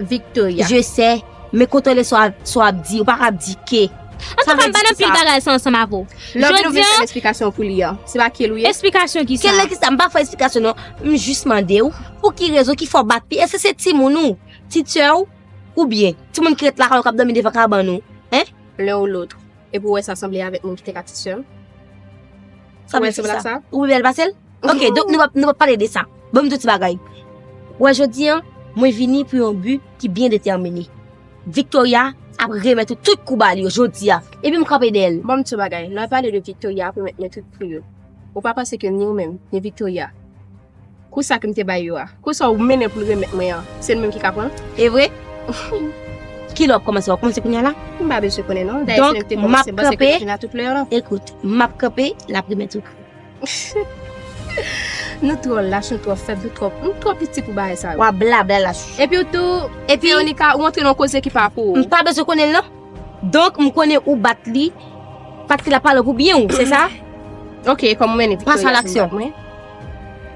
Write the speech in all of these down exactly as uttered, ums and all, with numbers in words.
Victoria. Je sais, men kontwole sa w ap, sa w ap di, ou pa ka abdike. Antouka, m pa nan pil bagay sa ansanm avè w. Lè w vin ou vin fè m esplikasyon pou li a, se pa kill ou ye? Esplikasyon ki sa? Kill ki sa? M pa fè esplikasyon non. M jis mande w, pou ki rezon ki fè w bat li? Èske se timoun ou, ti sè w, oubyen timoun ki ret lakay ou k ap dòmi devan kabann ou? Hein? L'un ou l'autre. Epi w wè sa sanble avèk moun ki te ka ti sè m? Ou wè l sanble ak sa? Ou pi bèl pase l? Ok, donk nou p ap, nou p ap pale de sa. Ban m di w ti bagay. Ou wè jodi a, mwen vini pou yon bi ki byen detèmine. Victoria ap remèt ou tout kou ba l yo jodi a. Epi m kanpe dèyè l. Ban m di w bagay. Lè w pale de Victoria ap remèt mwen tout kou yo. Ou pa panse ke ni ou menm, ni Victoria, kou sa ke m te bay yo a, kou sa w mennen pou l remèt mwen an, se l menm ki ka pran l? E vre? Kilè w ap kòmanse? W ap kòmanse kounye a la? M pa bezwen konnen non. Dayè se li ki te kòmanse, m panse ke l vin a tout lè lan. Donk, m ap kanpe. Ekout, m ap kanpe, l ap remèt ou. Nou twò lach, nou twò fèb, nou twò, nou twò piti pou bagay sa yo. W ap blabla lach. Epi w tou, epi Veronica, ou antre nan koze ki pa pou ou. M pa bezwen konnen l non. Donk, m konnen ou bat li, paske l ap pale pou byen w, se sa? Ok, kòm ou mennen Victoria pou bat mwen. Passe à l'action.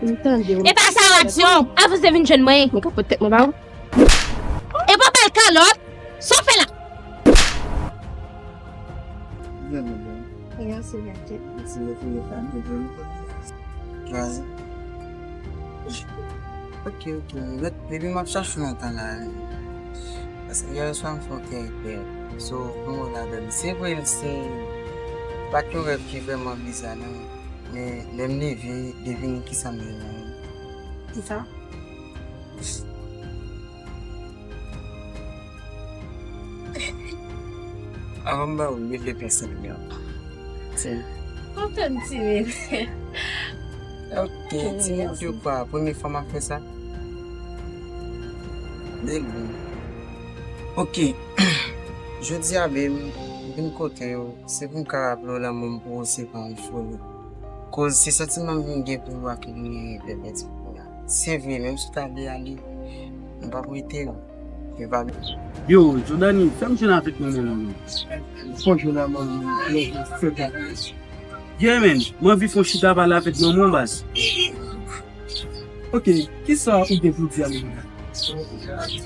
M tande w. E passe à l'action, avanse vin jwenn mwen. Mwen ka pot tèt mwen ba ou. E pa bal kalòt, sa w fè la? Byen, byen, byen. Mèsi, mèsi. Mèsi, mèsi, mèsi. Vas-y. Ok, ok. Mèt, depi m ap chache w lontan la, paske yè swa m fè yon tèt pè. So, pou mwen ladan li. Se vre, se pa t yon rèv ki vrèman biza, non. Men, lè m leve, devine kisa m jwenn nan men m. Kisa? Avan m ba ou mil de pèsèn yo. Tiens. Kontan m timid. Ok, timid de kwa? Premye fwa m ap fè sa? Bèl moun. Ok. Jodi a, babe, m vin kote w, se pou m ka raple w lanmou m pou ou se pa yon foli. Koz se santiman m vin gen pou ou a ki vin gen pèpèti kounye a. Se vre, menm si w ta vle ale, m p ap rete non. Men pa bezwen. Yo, Jordany, fè m jwenn avèk manman mwen non. Fò jwenn ak manman mwen, fè bagay. Yeah, man, m anvi fè yon chita pale avèk manman w, baz. Ok, kisa ou gen pou di a menm?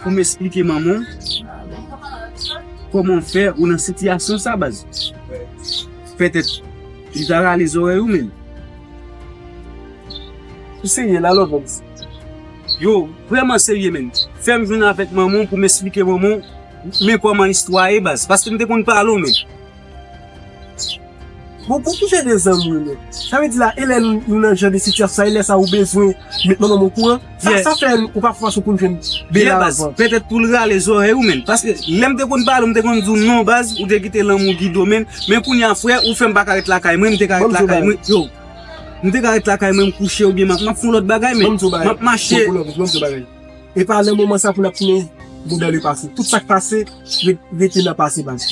Pou m esplike manman w kòman w fè ou nan sitiyasyon sa, baz. Petèt li ta rale zòrèy ou menm. Ou serye la, Lovens? Yo, vrèman serye, menm. Fè m jwenn avèk manman w pou m esplike manman w men kòman istwa ye, baz. Paske m te konn pale w, menm. Bon, pou ki jan de zanmi w ye menm? Sa vle di la, e lè nou, nou nan jan de sitiyasyon sa, e lè sa ou bezwen met manman m okouran? Sa, yeah, sa fè ou pa fè fason pou n jwenn Bela avan. Petèt pou l rale zòrèy ou menm. Paske lè m te konn pale w, m te konn di w non, baz, ou te kite lanmou gide w menm. Men kounye a, frè, ou fè m pa ka ret lakay mwen, m te ka ret lakay mwen. Yo, m te ka ret lakay mwen, m kouche oubyen m ap, m ap fè yon lòt bagay, men m ap mache. Bon, bon, bon, bon, bon, bon. E pa nan moman sa pou n ap tounen bouda le pase. Tout sa k pase, re-, rete nan pase, baz.